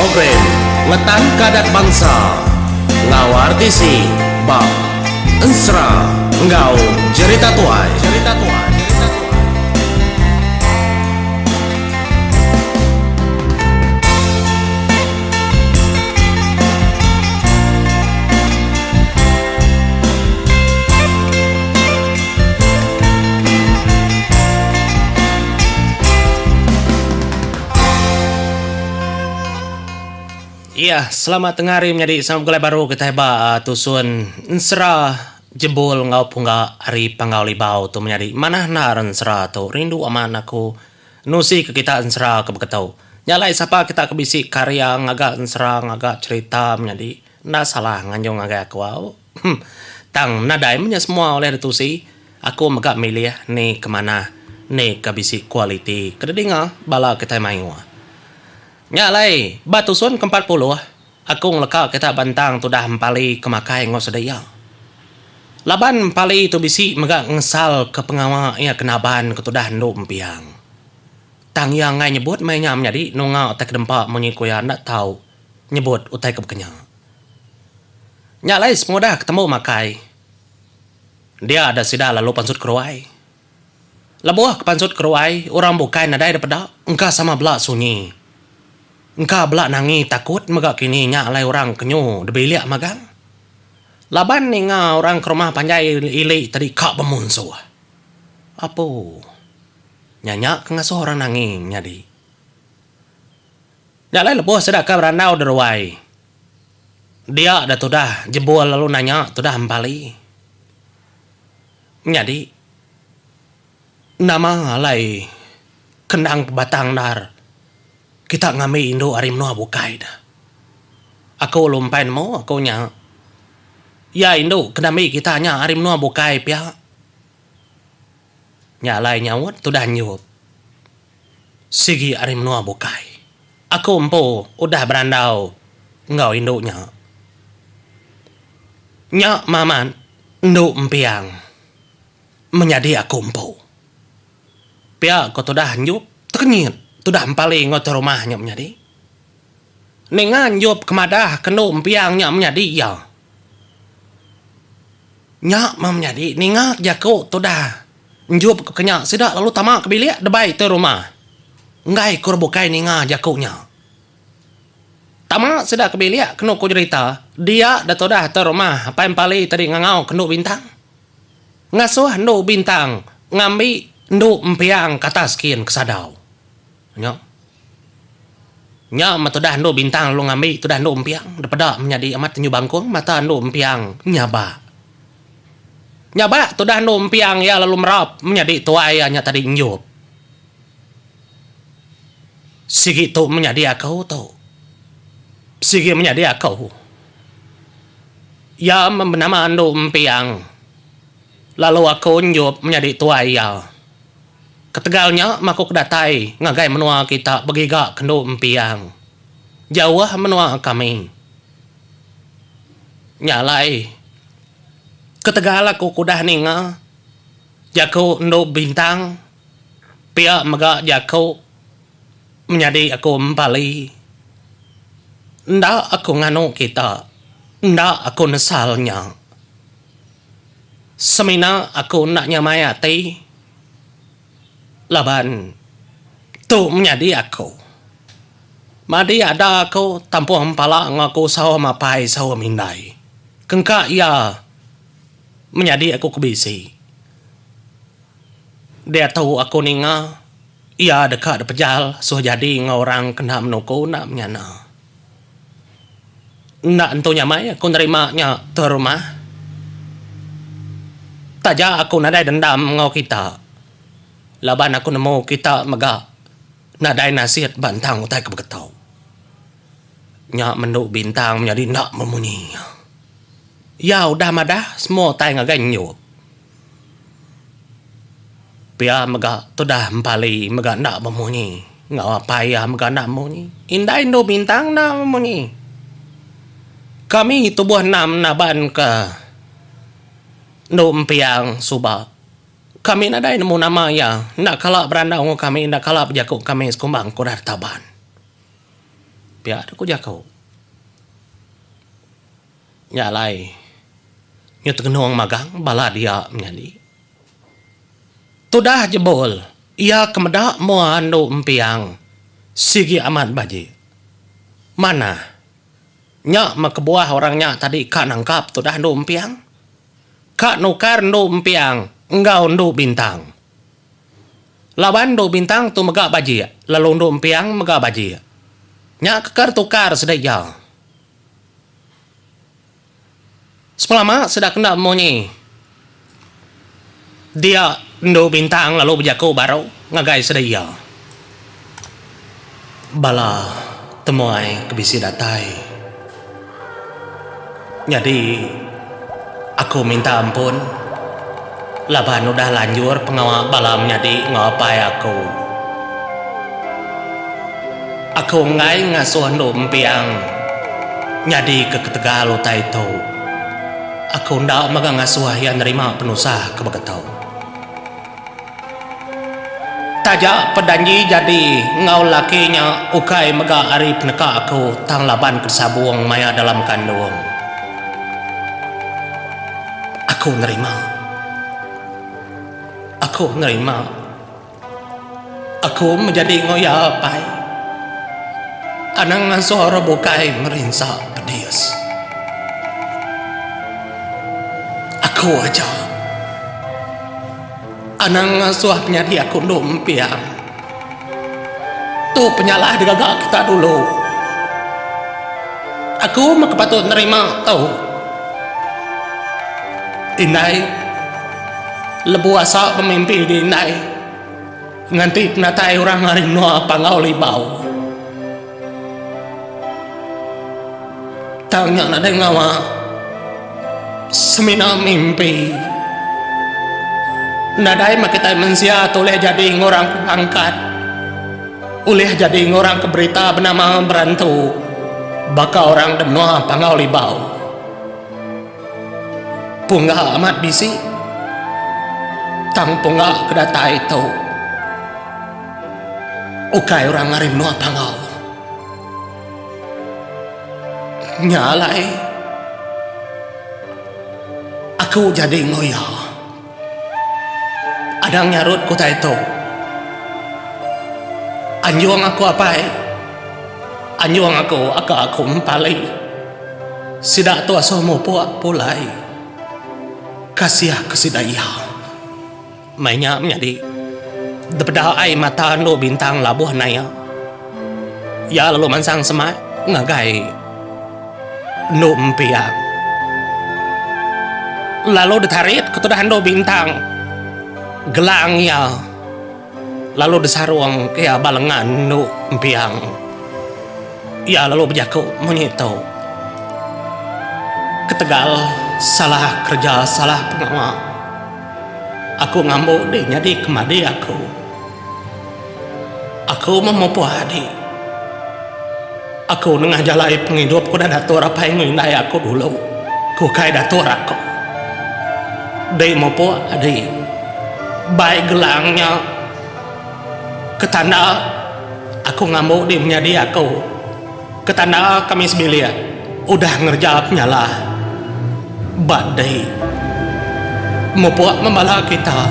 Program Ngetanka Adat Bansa enggau RTC ba Ensera enggau Jerita Tuai. Jerita Tuai. Iya, selamat tengah hari menyadi sama begulai baru kitai ba tusun ensera jebul enggau pungga ari Panggau Libau tu menyadi. Manah endar ensera tu, rindu amat aku nusi ke kita ensera ke beketu. Nya alai sapa kita ke bisi karya ngaga ensera ngaga cherita menyadi enda salah nganjung ngagai aku au. Tang nadai meh nya semua ulih ditusi, aku mega milih ni ke manah ni ke bisi kualiti ke didinga bala kitai mayuh. Nya alai ba tusun ke 40 aku ngeleka kita bantang tudah empali ke makai enggau sida iya. Laban empali tu bisi mega ngesal ke pengawa iya ke naban ke tudah endu empiang. Tang iya enggai nyebut meh nya menyadi nunga utai ke dempa munyi ku iya enda tau nyebut utai ke baka nya. Nya alai sepengudah ke tembu makai, dia da sida lalu pansut keruai. Lebuh ke pansut keruai, orang bukai nadai da peda, engka sama bela sunyi. Engka bela nangi takut mega kini nya alai orang ke nyu dibilik magang. Laban ninga orang ke rumah panjai ili tadi ka bemunsuh. Apu. Nya nya ke ngasuh orang nangi nyadi. Nya alai lebuh sida ke berandau deruai. Dia da tudah jebul lalu nanya tudah empali. Nyadi, nama alai kendang pebatang endar kita ngambi indu ari menua bukai da. Aku lalu empai nemu aku nya. Iya indu ke nambi kita nya ari menua bukai pia. Nya alai nyaut tudah nyup. Sigi ari menua bukai. Aku empu udah berandau enggau indu nya. Nya mamat endu empiang menyadi aku empu. Pia ko tudah Enjup tekenyit tudah empali enggau tuai rumah nya menyadi. Ninga Enjup ke madah ke endu empiang nya menyadi iya. Nya meh menyadi ninga jaku tudah Enjup ke kenya sida lalu tama ke bilik debai tuai rumah. Enggai ku orang bukai ninga jaku nya. Tama sida ke bilik kenu ku jerita, dia da tudah tuai rumah apai Empali tadi ngangau ke endu Bintang. Ngasuh endu Bintang ngambi endu Empiang ke atas kin ke sadau. Nya. Nya meh tudah endu Bintang lalu ngambi tudah endu Empiang depeda menyadi amat tenyu bangkung mata endu Empiang nyabak. Nyabak tudah endu Empiang iya lalu merap menyadi tuai iya nya tadi enjup. Sigi tu menyadi aku tu. Sigi menyadi aku. Iya meh benama endu Empiang lalu aku enjup menyadi tuai iya. Ketegal nya meh aku ke datai ngagai menua kita begiga kendu empiang. Jauh menua kami. Nya alai, ketegal aku ke udah ninga jaku endu bintang pia mega jaku menyadi aku empali. Enda aku nganu kita, enda aku nesal nya. Semina aku enda nyamai ati laban tu menyadi aku. Madi ada aku tampung empala enggau aku saum apai saum indai. Kengka iya menyadi aku ke bisi. Diatu aku ninga iya deka dipejal suh jadi enggau orang ke enda menuku enda menyana. Enda entu nyamai aku nerima nya tuan rumah. Taja aku nadai dendam enggau kita laban aku nemu kita mega nadai nasit ba entang utai ke beketu. Nya mendu bintang menyadi enda memunyi. Iya udah madah semua utai ngagai Enjup. Pia mega tudah Empali mega enda bemunyi enggau apai iya mega enda munyi. Indai endu bintang enda bemunyi. Kami tubuh enam naban ke endu empiang suba. Kami nadai nemu nama iya enda kala berandau enggau kami enda kala bejaku kami sekumbang ke udah ditaban. Pia ku jaku. Nya alai nyu tengenung magang bala dia menyadi. Tudah jebul iya ke meda mua endu empiang sigi amat bajik. Manah. Nya meh kebuah orang nya tadi ka nangkap tudah endu empiang. Ka nukar endu empiang enggau endu bintang. Laban endu bintang tu mega bajik lalu endu empiang mega bajik. Nya keker tukar sida iya. Sepelama sida kenda munyi dia endu bintang lalu bejaku baru ngagai sida iya. Bala temuai ke bisi datai nyadi aku minta ampun laban udah lanjur pengawa bala menyadi enggau apai aku. Aku enggai ngasuh endu empiang nyadika ketegal utai tu. Aku enda mega ngasuh iya nerima penusah ke baka tu. Taja pedanji jadi enggau lelaki nya ukai mega ari peneka aku tang laban ke disabung maya dalam kandung. Aku nerima. Aku nerima. Aku menjadi enggau iya apai. Anang ngasuh orang bukai merinsa pedis. Aku aja. Anang ngasuh penyadi aku endu empiang. Tu penyalah digaga kita dulu. Aku meh ke patut nerima tu. Indai lebuh asa bemimpi di indai nganti penatai orang ari menua Panggau Libau. Tang nya nadai ngawa semina mimpi. Nadai meh kitai mensia tu ulih jadi enggau orang ke bangkat, ulih jadi enggau orang ke berita benama berantu baka orang da menua Panggau Libau. Pungga amat bisi tang pungga ke datai tu ukai orang ari menua Panggau. Nya alai aku jadi enggau iya. Adang nyarut ku utai tu. Anjung aku apai. Anjung aku aka aku empali. Sida tu asuh mupuk pulai. Kasih ke sida iya. Mai nya menyadi depeda ai mata endu bintang labuh naya. Iya lalu mansang semak ngagai endu empiang. Lalu ditarit ke tudah endu bintang gelang iya lalu disarung ke iya ba lengan endu empiang. Iya lalu bejaku munyi tu, Ketegal salah kereja salah pengawa. Aku ngambu dih nyadi ke madi aku. Aku meh mupuh adi. Aku nengah jalai pengidup ku udah datur apai enggau indai aku dulu ke ukai datur aku. Dih mupuk adi. Bai gelang nya ke tanda aku ngambu dih menyadi aku. Ke tanda kami sebilik udah ngereja penyalah ba dei mupuk membala kita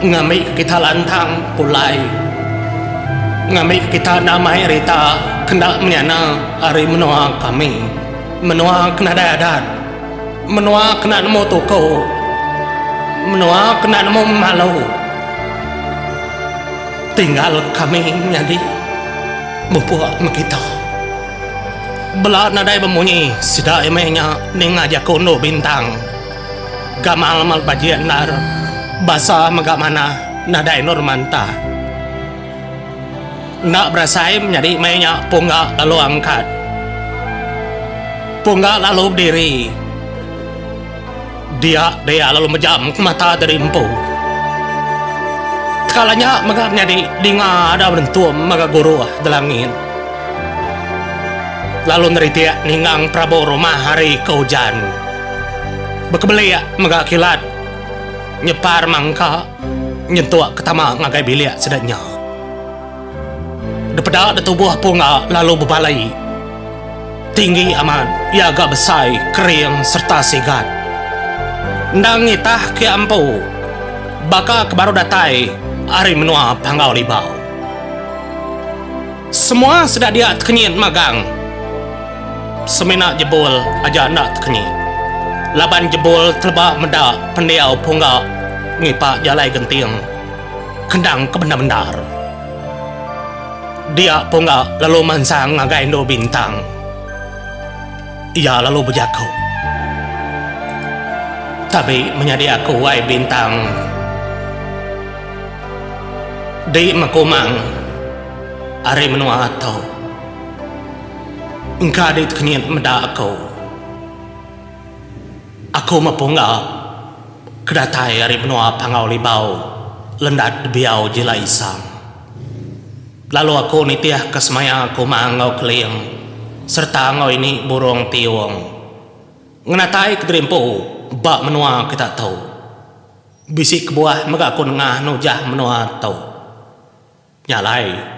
ngambi kita lantang pulai ngambi kita enda mai rita kenda menyana ari menua kami menua ke nadai adat menua ke enda nemu tuku menua ke enda nemu malu. Tinggal kami nyadi mupuk mekita. Bela nadai bemunyi sida meh nya ninga jaku endu bintang. Gamal mal bajik endar, basa mega manah nadai endur mantah. Enda berasai menyadi meh nya pungga lalu angkat. Pungga lalu bediri. Dia dia lalu mejam ke mata diri empu. Tekala nya mega menyadi dinga ada berentum mega guruh delangit. Lalu neritik ninggang perabung rumah hari ke ujan. Bekebelik mega kilat nyepar mangka nyentuk ke tama ngagai bilik sida nya. Depeda da tubuh Pungga lalu bebalai. Tinggi amat, iya ga besai, kering sereta sigat. Endang ngitah ke iya empu, baka ke baru datai ari menua Panggau Libau. Semua sida dia tekenyit magang. Semina Jebul aja enda tekenyit. Laban Jebul teleba meda pendiau Pungga ngipa jalai genting kendang ke bendar-bendar. Dia Pungga lalu mansang ngagai endu Bintang. Iya lalu bejaku. Tabi menyadi aku wai Bintang. Di Mekumang ari menua tu. Engka di tekenyit meda aku. Aku mepungga ke datai ari menua Panggau Libau Lendat Biau Jila Isang. Lalu aku nitihka semaya Kumang enggau Keling sereta enggau ini Burung Tiung ngenatai kediri empu ba menua kita tu. Bisi kebuah mega aku nengah nujah menua tu. Nya alai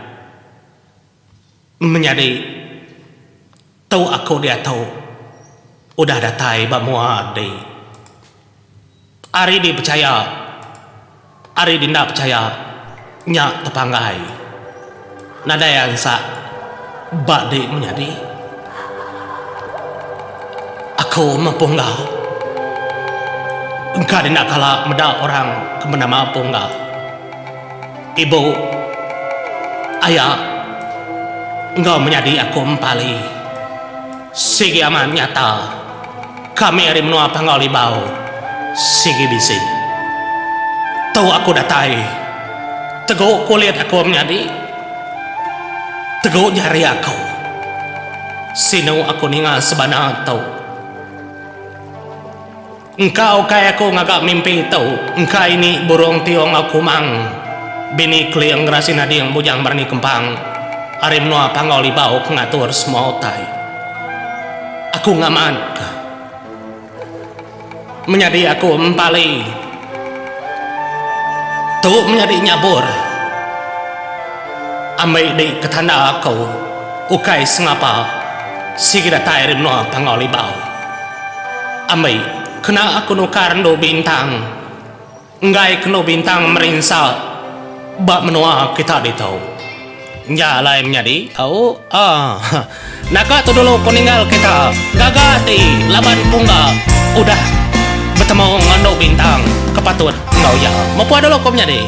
menyadi tu aku diatu udah datai ba mua di. Ari di pechaya, ari di enda pechaya nya tepanggai. Nadai ansak ba di menyadi. Aku meh Pungga. Engka di enda kala meda orang ke benama Pungga. Ibu, aya enggau menyadi aku Empali sigi amat nyata. Kami ari menua Panggau Libau sigi bisi. Tu aku datai. Tegu kulit aku menyadi. Tegu jari aku. Sinu aku ninga sebana tu. Engka ukai aku ngaga mimpi tu, engka ini burung tiong enggau kumang, bini Keling Gerasi Nading Bujang Berani Kempang ari menua Panggau Libau ke ngatur semua utai. Aku ngamatka menyadi aku Empali tu menyadi Nyabur ambi di ke tanda aku ukai sengapa sigi datai ari menua Panggau Libau. Ambi kena aku nukar endu bintang enggai kenu bintang merinsa ba menua kita ditu. Nya alai menyadi au aaa naka tu dulu ku ninggal kita gaga ati laban pungga udah betemu enggau endu bintang ke patut enggau iya. Mupuk dulu ku menyadi.